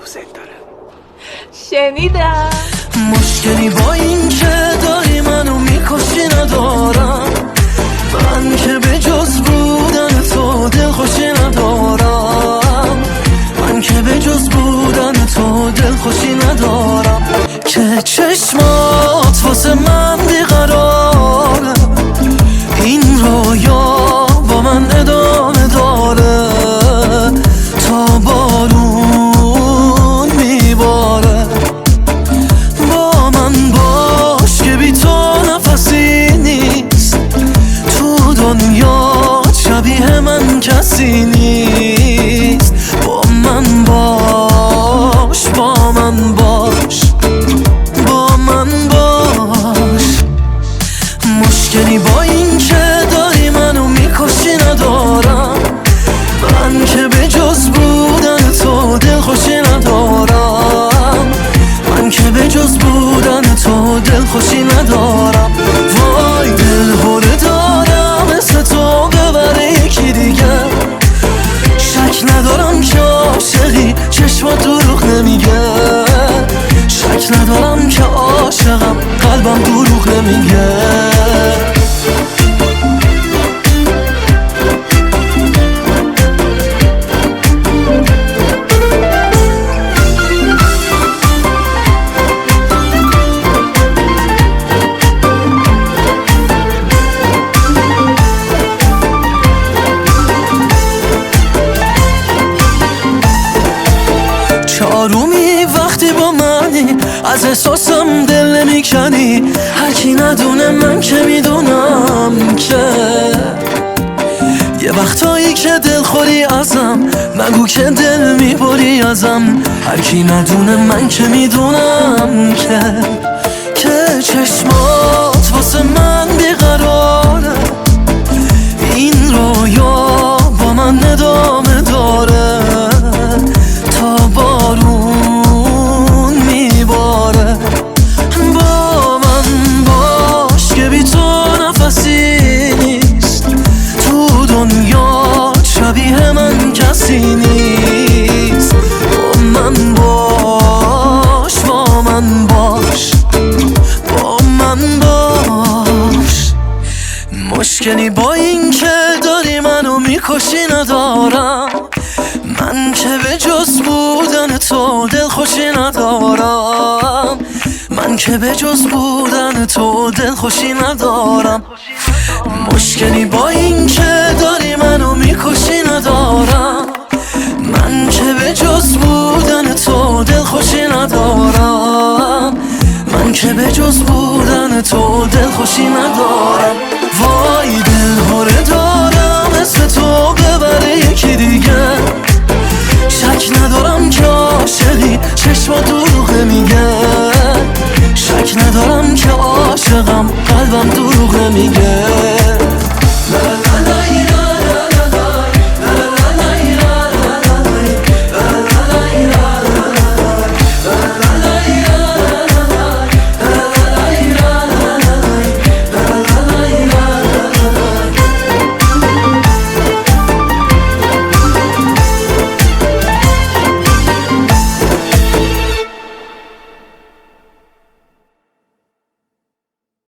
دوست دارم. شنیدم. مشکلی با این که داری منو میکشی ندارم، من که به جز بودن تو دلخوشی ندارم، من که به جز بودن تو دلخوشی ندارم. که چشمات واسه من بیقراره، این رویا با من ادامه داره، تا بارون میباره. با من باش که بی تو نفسی نیست، تو دنیا شبیه من کسی نیست. با من باش، با من باش، با من باش. مشکلی با این که داری منو میکشی ندارم، من که به جز بودن تو دلخوشی ندارم، من که به جز بودن تو دلخوشی ندارم. وای دلهره دارم مثل تو ببره یکی دیگه، شک ندارم که عاشقی، چشمات دروغ نمیگه، شک ندارم که عاشقم، قلبم دروغ نمیگه. چارومی وقتی با منی، از احساسم دل نمیکنی، هر کی ندونه من که میدونم که یه وقتایی که دلخوری ازم، نگو که دل میبری ازم، هر کی ندونه من که میدونم که چشمات واسه من بیقراره، این رویا با من ادامه داره، تا بارون میباره. با من باش که بی تو نفسی نیست، تو دنیا شبیه من کسی نیست. با من باش، با من باش، با من باش. مشکلی با این که داری منو میکشی ندارم، من که به جز بودن تو دلخوشی ندارم، من که به جز بودن تو دلخوشی ندارم. مشکلی با این که داری منو میکشی ندارم، من که به جز بودن تو دلخوشی ندارم، من که به جز بودن تو دلخوشی ندارم.